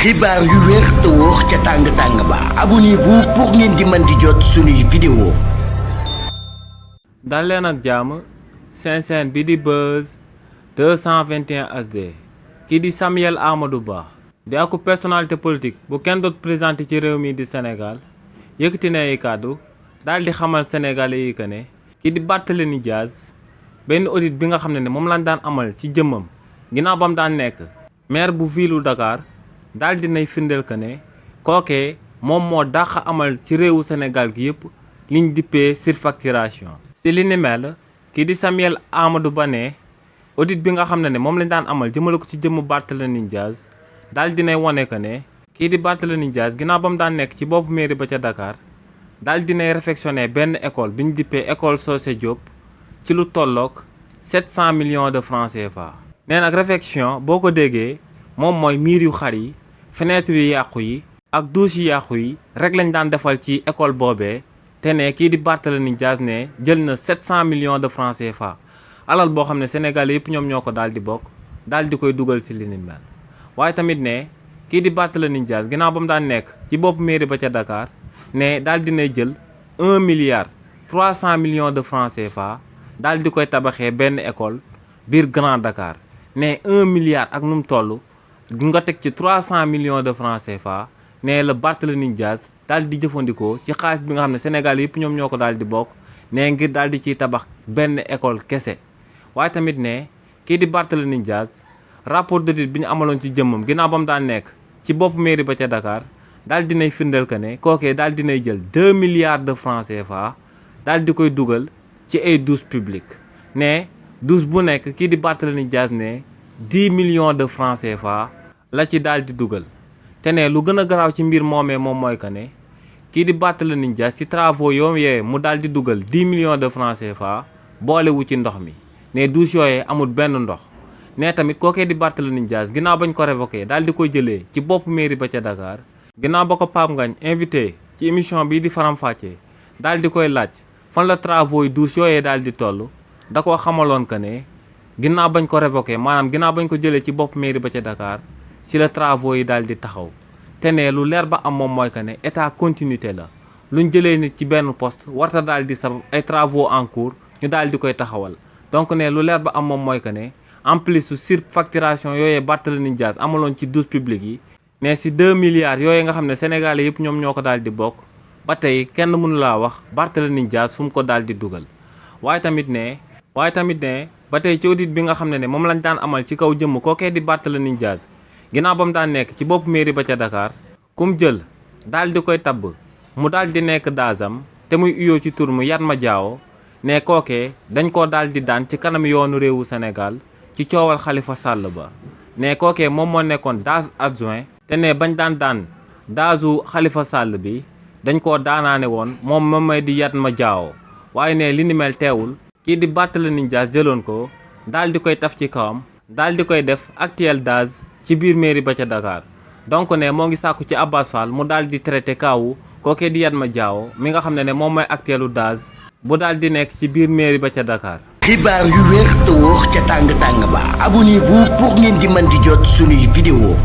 xibaar yu wér te wóor ca tàng-tàng ba abonnez-vous pour ngeen di mën di jot suñuy vidéo. dal leen ak jàmm seen chaîne bi di Buzz 221 HD kii di Samuel Amadou Ba di aku personnalité politique bu kenn doot présenté ci réew mi di Sénégal yëkkati na ay kàddu daal di xamal sénégalais yi que ne kii di Barthélémy Dias benn audit bi nga xam ne moom lañ daan amal ci jëmmam ginnaaw ba mu daan nekk maire bu ville Dakar daal di nay firndeel que ne kookee moom moo dàq amal ci réewu Sénégal gi yëpp liñ dippee surfacturation. si li ni mel kii di Samuel Amadou Ba ne audit bi nga xam ne moom lañ daan amal jëmale ko ci jëmm Barthélémy Dias daal dinay wane que ne kii di Barthélémy Dias ginnaaw ba mu daan nekk ci boppu mairie ba ca Dakar daal dinay réfectionné benn école bi ñu dippee école Socé Diop ci lu tolloog 700 millions de francs CFA. nee nag réfection boo ko déggee moom mooy miir yu xar yi fenêtre yu yàqu yi ak douche yu yàqu yi rek lañ daan defal ci école boobee te ne kii di Barthélémy Dias ne jël na 700 millions de francs CFA alal boo xam ne Sénégal yëpp ñoom ñoo ko daal di bokk daal di koy dugal si li ni mel. waaye tamit ne kii di Barthélémy Dias ginnaaw ba mu daan nekk ci bopp mairie ba ca Dakar ne daal dinay jël 1 milliard 300 millions de francs CFA daal di koy tabaxee benn école biir Grand Dakar ne 1 milliard ak nu mu toll nga teg ci 300 millions de francs CFA ne la Barthélémy Dias daal di jëfandikoo ci xaalis bi nga xam ne Sénégal yëpp ñoom ñoo ko daal di bokk ne ngir daal di ciy tabax benn école kese. waaye tamit ne kii di Barthélémy Dias rapport d'audit bi ñu amaloon ci jëmmam ginnaaw ba mu daan nekk ci bopp mairie ba ca Dakar daal dinay firndeel que ne kookee daal dinay jël 2 milliards de francs CFA daal di koy dugal ci ay douches publiques ne douche bu nekk kii di Barthélémy Dias ne 10 millions de francs CFA la ci daal di dugal. te ne lu gën a garaaw ci mbir moomee moom mooy que ne kii di Barthélémy Dias ci travaux yooyu mu daal di dugal 10 millions de francs CFA boolewu ci ndox mi ne douche yooyee amul benn ndox. ne tamit kookee di Barthélémy Dias ginnaaw bañ ko révoqué daal di koy jëlee ci bopp mairie ba ca Dakar ginnaaw ba ko Pape Ngagne invité ci émission bii di Faram Facce daal di koy laaj fan la travaux yi douche yooyee daal di toll da koo xamaloon que ne ginnaaw bañ ko révoqué maanaam ginnaaw bañ ko jëlee ci bopp mairie ba ca Dakar si la travaux yi daal di taxaw. te ne lu leer ba am moom mooy que ne état continuité la luñ jëlee nit ci benn poste warta daal di sabab ay travaux en cours ñu daal di koy taxawal donc ne lu leer ba am moom mooy que ne en plus su surfacturation yooyee Barthélémy Dias amaloon ci douche publique yi ne si 2 milliards yooyu nga xam ne Sénégalais yëpp ñoom ñoo ko daal di bokk ba tey kenn mënu laa wax Barthélémy Dias fu mu ko daal di dugal. waaye tamit ne ba tey ci audit bi nga xam ne moom lañ daan amal ci kaw jëmm kookee di Barthélémy Dias ginnaaw ba mu daan nekk ci bopp mairie ba ca Dakar kum jël daal di koy tabb mu daal di nekk daasam te muy uyoo ci tur mu Yatma Diawo ne kookee dañ koo daal di daan ci kanam yoonu réewu Sénégal ci coowal Khalifa Sall ba ne kookee moom moo nekkoon daas adjoint te ne bañ daan daasu Khalifa Sall bi dañ koo daanaane woon moom may di Yatma Diawo waaye ne li ni mel teewul kii di Barthélémy Dias jëloon ko daal di koy taf ci kawam daal di koy def actuel daas ci biir mairie ba ca Dakar donc ne moo ngi sàkku ci Abbas Fall mu daal di traité kaawu kookee di Yatma Diawo mi nga xam ne moom mooy actuelu daas bu daal di nekk ci biir mairie ba ca Dakar. xibaar yu wér te wóor ca tàng-tàng ba abonnez-vous pour ngeen di mën di jot suñuy vidéo.